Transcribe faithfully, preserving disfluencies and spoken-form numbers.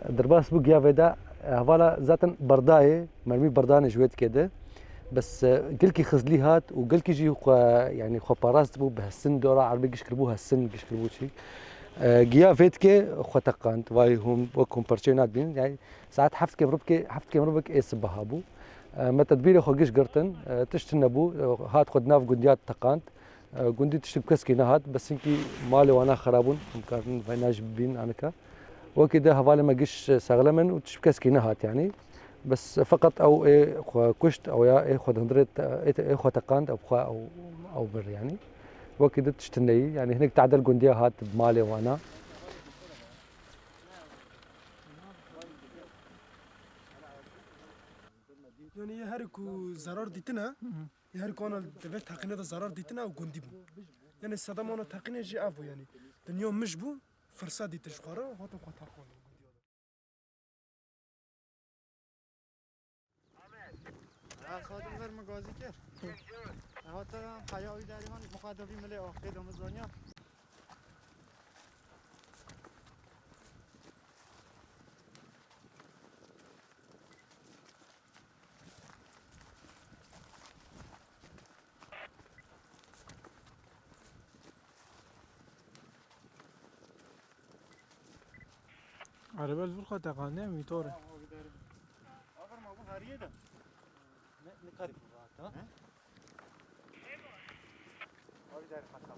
Derbas bû giya vê de, hevala zaten berdayê, mermî berdanê ji wê tikê de. Bes, e, gelkî xizlî hat û gelkî jî xwe, yanî xwe parast bû, bi hesin dora erbê giş kiribû, hesin giş kiribû çî. E, giya vê tikê xwe teqand, vay hûn wek hûn perçeyê nadibînin. Yanî saet heft kêm ribkê, heft kêm ribik ê sibeha bû. E, me tedbîrê xwe giş girtin, e, tişt nebû, e, hat xwe di nav gundiya teqand. E, gundî tiştik bi keskî nehat, bes hinkî malê wana xera bûn, em karin vayna jî bibîn anika. Wekî de hevalê me giş sexlem in û tişt bi keskî nehat yanî. Bes feqet ew ê xwe kuşt, ew ya ê xwe di hundirê te-, ê te-, ê xwe teqand, ew xwe ew, ew bir yanî. Wekî de tişt neyî, yanî hinek tadel gundiya hat bi malê wana. Yanî yê herî ku zarar dîtine, yê herî ku ana di vê teqînê de zarar dîtine ew gundî bû. Yanî sedema ana teqînê jî ev bû yanî. Dinya mij bû, firset dîtin ji xwe re, hatin xwe teqandin gundiya de. Ha, xadim ver min gazî kir. Hata heya wî derî han muqadevî milê axê de min zaniya. Araba li vir xwe teqandiye mîtor e. Aferin, bu hariye de. Ne, ne karî bu rahat ha? He? Abi der xata.